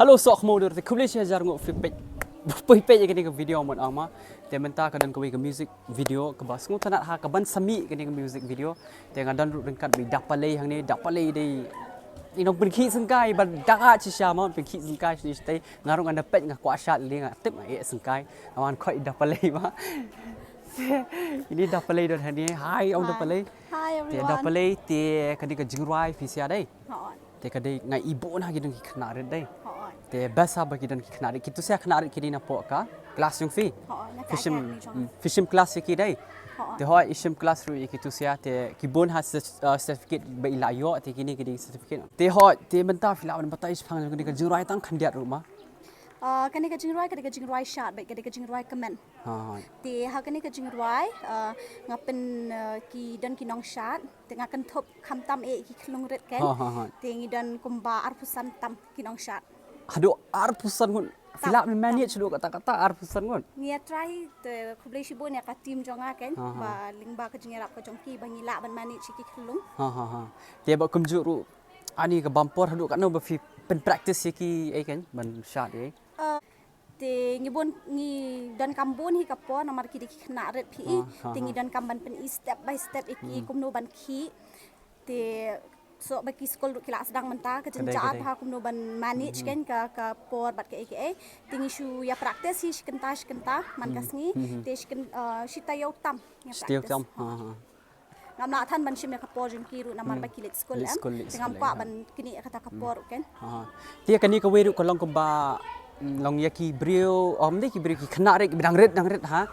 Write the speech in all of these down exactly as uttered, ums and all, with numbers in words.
Hello, soh khmo dur te khublei shi hajar nguh phi peit. Phi peit ïa kane ka video mon ong ma. Te mynta ka don kawei ka music video kaba sngewtynnat ha kaban sa mih kane ka music video. Te nga don ruh ryngkat bad i Da Palei hangne, Da Palei dei i nongpynkhih syngkai ba dang ah shisha ma, pynkhih syngkai shane shatei. Nga ruh ngan da peit nga kwah shad lei, nga tip nga ïeh syngkai. Nga wan khot i Da Palei ma. Ine i Da Palei don hangne. Hi, ong Da Palei. Hi, everyone. Te Da Palei te kane ka jingrwai phi sha dei. Hooid. Te ka dei nga i bun ha ki don ki khynnah rit dei. Hooid. Te basa ba ki don ki khynnah rit, ki tu sha khynnah rit ki dei na pok ka class jong phi. Hooid, na ka academy jong. Phi shim class ïa ki dei. Hooid. Te hooid i shim class ruh ïa ki tu sha te ki bun ha cer-, uh, certificate ba i la ïoh te kine ki dei certificate. Te hooid te mynta phi lah ban batai shaphang jong kane ka jingrwai tang khyndiat ruh ma. Uh, kane ka jingrwai, kane ka jingrwai shad bad kane ka jingrwai kmen. Hooid. Te ha kane ka jingrwai, uh, nga pyn, uh, ki don ki nongshad. Te nga kynthup khamtam eh ki khyllung rit kan. Te ngi don kumba arphew san tam ki nongshad. Haduh arphew san ngut. Phi lah ban manage haduh katta katta arphew san ngut. Ngi ïa try te khublei shibun ïa ka team jong nga kan. Ba lyngba ka jingïarap ka jong ki ba ngi lah ban manage ki khyllung. Te ba kumjuh ruh ani ka bam por haduh katno ba phi pyn practice ïa ki ei kan ban shad ei. Uh, Te ngi bun ngi donkam bun hi ka por namar ki dei ki khynnah rit phi. Te ngi donkam ban pyni step by step ïa ki kumno ban khih. Te soh ba ki skul ruh ki la sdang mynta ka jingshad ha kumno ban manage kan ka, ka por bad kaei kaei. Te ngi shu ïa practice hi shi kynta shi kynta man ka sngi. Te shi kyn, uh, shi taïew tam ïa practice. Ngam lah than ban shim ïa ka por jong ki ruh namar ba ki leit skul em. Te ngam kwah ban knieh ïa kata ka por ruh kan. Te ïa kane kawei ruh ka long kumba, mm, long ïa ki briew, ym dei ki briew, ki khynnah rit, ki ba dang rit dang rit ha.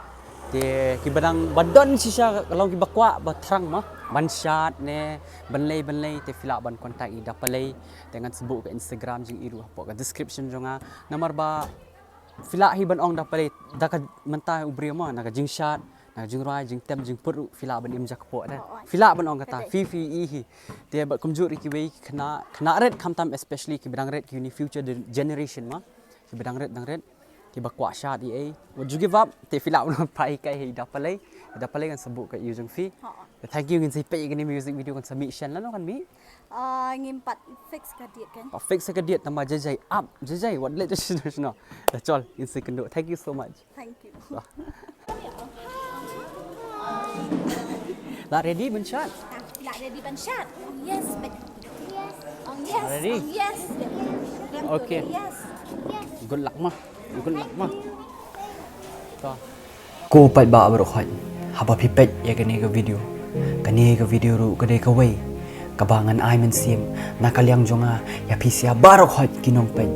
Te ki ba dang ba don shisha ka long ki ba kwah ba thrang ma ban shad ne ban lei ban lei te phi lah ban contact i Da Palei. Te ngan sa buh ka Instagram jong i ruh hapoh ka description jong nga. Namar ba phi lah hi ban ong Da Palei da ka mynta u briew ma na ka jingshad. Na jingrwai, jingtem, jingput ruh phi lah ban im jakpoh da. Phi lah ban ong kata, phi phi i hi. Te bad kumjuh ruh kiwei ki khynnah, khynnah rit khamtam especially ki ba dang rit ki uni future generation ma. Ki ba dang rit dang rit. Ki ba kwah shad ei ei. Wat ju give up, te phi lah ban phai kai hi Da Palei. Da Palei kan sa buh ka ïew jong phi. Te thank you, ngin sa peit ïa kane music video kan sa mih shen lano kan mih. Ah, ngim pat fix ka date kan. Pat fix ka date namar jai jai up, jai jai wat leh jai shino shino. Da chol, ngin sa kynduh. Thank you so much. Thank you. Lah ready ban shad? Ah, lah ready ban shad. Oh, yes, bet. Yes. Oh, yes. Ready? Oh, yes. Okay. Yes. Good luck ma. Good luck ma. To. Ko paidbah baroh khoit, haba phi peit ïa kane ka video. Kane ka video ruh ka dei kawei kaba ngan ai mynsiem na ka liang jong nga ïa phi sha baroh khoit ki nongpeit.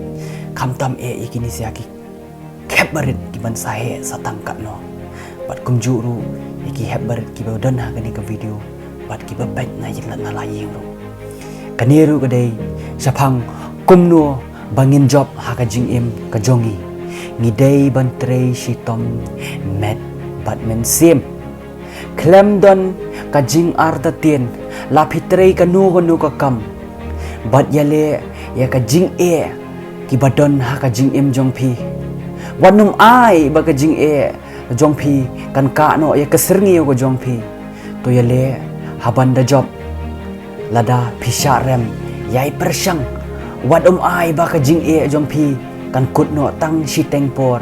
Khamtam eh ïa kine sha ki hep barit ki ban sa heh sa tang katno. Bad kumjuh ruh ïa ki hep barit ki ba don ha kane ka video bad ki ba peit na ïing la na la ïing ruh. Kane ruh ka dei shaphang kumno ba ngin jop ha ka jingim ka jong ngi. Ngi dei ban trei shitom met bad mynsiem. Khlem don ka jingartatien la phi trei kano kano ka kam. Bad ïaleh ïa ka jingeh ki ba don ha ka jingim jong phi. Wat nym ai ba ka jingeh jong phi kan kah noh ïa ka syrngiew ka jong phi. To ïaleh haban da jop lada phi shah rem ïai pyrshang. Wat ym ai ba ka jingeh jong phi kan kut noh tang shiteng por.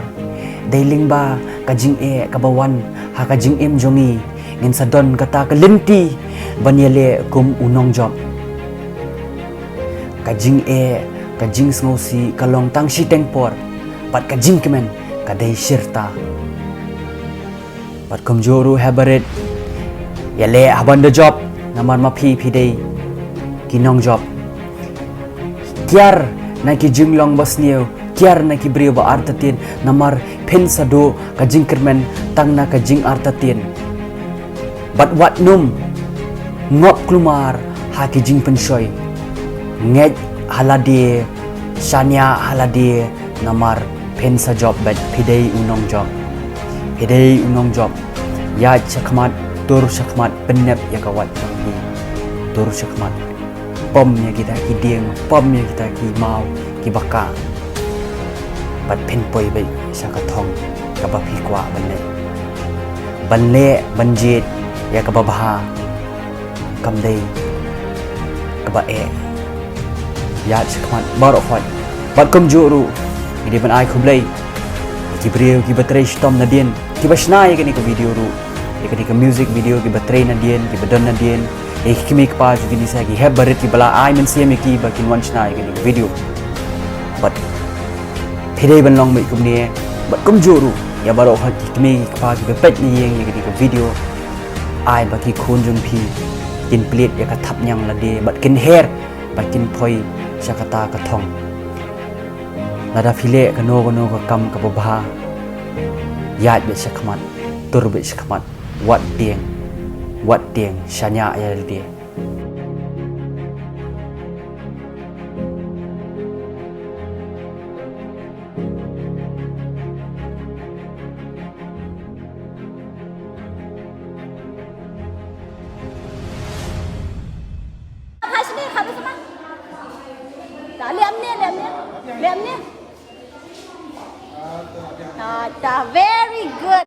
Dei lyngba ka jingeh kaba wan ha ka jingim jong ngi ngin sa don kata ka lynti ban ïaleh kum u nongjop. Ka jingeh, ka jingsngewsih ka long tang shiteng por bad ka jingkmen ka dei shirta. Bad kumjuh ruh hep barit, ïaleh haban da jop namar ma phi phi dei ki nongjop. Kiar na ki jinglong ba sniew, kiar na ki briew ba artatien namar phin sa duh ka jingkyrmen tang na ka jingartatien. Bad wat nym ngop klumar ha ki jingpynshoi. Ngeit ha lade, shaniah ha lade namar phin sa jop bad phi dei u nongjop. Phi dei u nongjop. Ïaid shakhmat, tur shakhmat, pynnep ïa ka wat jong phi. Tur shakhmat. Pom ïa kita ki dieng, pom ïa kita ki maw, ki ba kah. Bad phin poi beit sha ka thong kaba phi kwah ban leh. Ban leh ban jied ïa kaba bha. Kam dei kaba eh. Ïaid shakhmat baroh khoit. Bad kumjuh ruh, ngi dei ban ai khublei ïa ki briew kiba trei shitom nadien, kiba shna ïa kane ka video ruh, ïa kane ka music video, kiba trei nadien, kiba don nadien, ïa ki kmie ki kpa jong kine sa, ki hep barit kiba la ai mynsiem ïa ki ba kin wan shna ïa kane ka video. Bad phi dei ban long beit kumne, bad kumjuh ruh ïa baroh ki kmie ki kpa kiba peit na ïing ïa kane ka video. Ai ba ki khun jong phi kin plie ïa ka thapniang lade bad kin her ba kin poi sha kata ka thong. Lada phi leh kano kano ka kam kaba bha, ïaid beit sha khmat, tur beit sha khmat, wat tieng, wat tieng shaniah ïa lade. Very good.